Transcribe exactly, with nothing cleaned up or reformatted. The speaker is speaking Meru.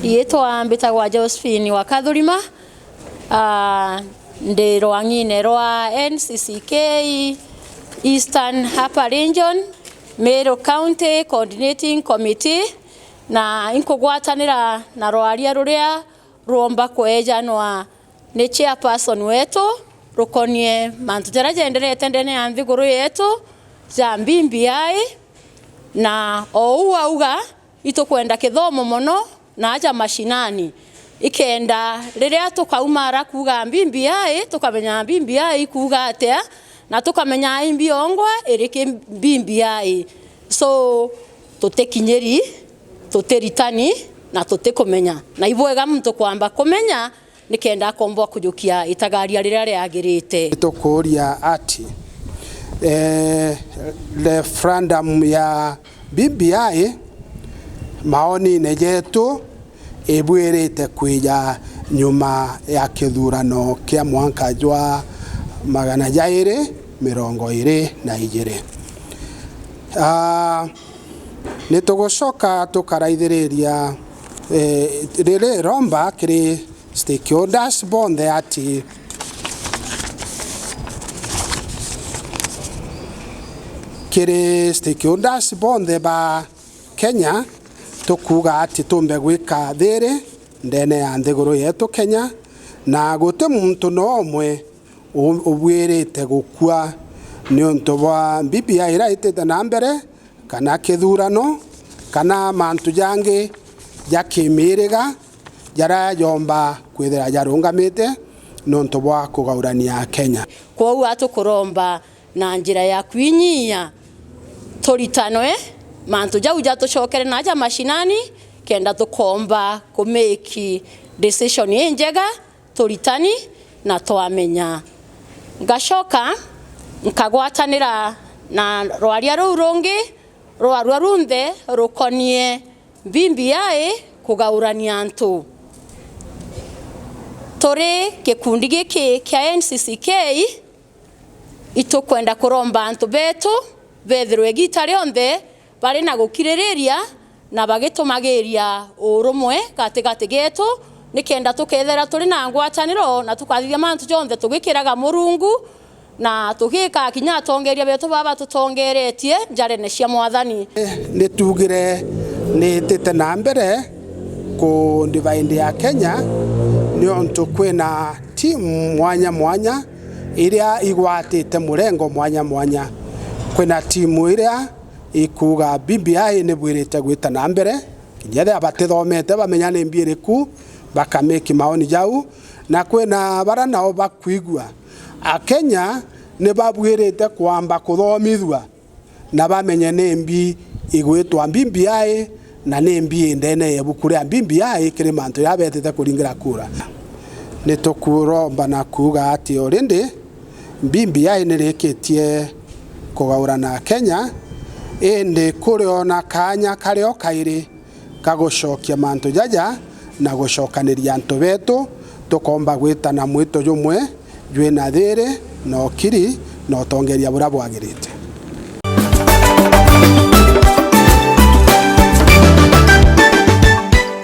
Yitwa mbitagwa Josephine wa Kathurima. Ah, ndi rwang'ine rwa N C C K Eastern Upper Region, Meru County Coordinating Committee, na inkugwatanira na rwaria ruria ruomba kwejanwa ni chairperson wetu rukonie mantu jaria jenderete ndene ya nthiguru yetu ja B B I, na o uu auga, itukwenda kithomo mono na aja mashinani, ikenda riria tukaumara kuuga B B I, tukamenya B B I ikuuga atia, na tukamenya imbi yongwa iri ki B B I. So, tutikinyiri, tutiritani, na tutikumenya. Na ibwega muntu kwamba kumenya nikenda akomba kujukia itagaria riria riagirite. Tukuuria ati, eh, referendum ya B B I maonine jetu ibwirite kwija nyuma ya kithurano kia mwanka jwa magana jairi mirongo iri na ijiri. Ah, nitugucoka tukaraithiriria, eh, riri romba kiri stakeholders bonthe ati, kiri stakeholders bonthe ba Kenya, tukuuga ati tumbe gwika thiri ndene ya nthiguru yetu Kenya, na guti muntu no umwe u-, ubuirite gukua niuntu bwa B B I iria itite na mbere, kana kithurano, kana mantu jangi ja kimiriga jaria jomba kwithira jarungamite niuntu bwa kugaurania Kenya. Kwou atukuromba na njira ya kwinyia, turitanwe mantu jau jatucokere na aja mashinani, kenda tukomba ku make decision injega, turitani na twamenya. Ngacoka nkagwatanira na rwaria ruu rungi rwarua runthe rukonie B B I kugaurania antu. Turi gikundi giki kia N C C K, itukwenda kuromba antu betu bethirwe igiita rionthe bari na gukiririria na bagitumagiria urumwe gatigati getu, nikenda tukethira turi na ngwataniro na tukathithia mantu jonthe tugikiraga Murungu na tugika kinya atongeria betu baba batutongeretie njarene cia Mwathani. Nitugire nitite na mbere ku divide ya Kenya niuntu kwina timu mwanya mwanya iria igwatite murengo mwanya mwanya. Kwina timu iria ikuuga B B I nibwirite gwita na mbere, kinya ethira batithomete bamenya ni mbi iriku, bakameki maoni jau, na kwina bara nao bakwigua Akenya nibabwirite kwamba kuthomithua na bamenye ni mbi igwitwa B B I na ni mbi indene ya ibuku ria B B I kiri mantu jaria betite kuringira kura. Nitukuromba na kuuga ati already B B I nirikitie kugaurana Kenya, indi kuri ona kaanya kario kairi ka gucokia mantu jaja na gucokaniria antu betu, tukomba gwita na mwito jumwe jwina thiri na ukiri na utongeria buria bwagirite.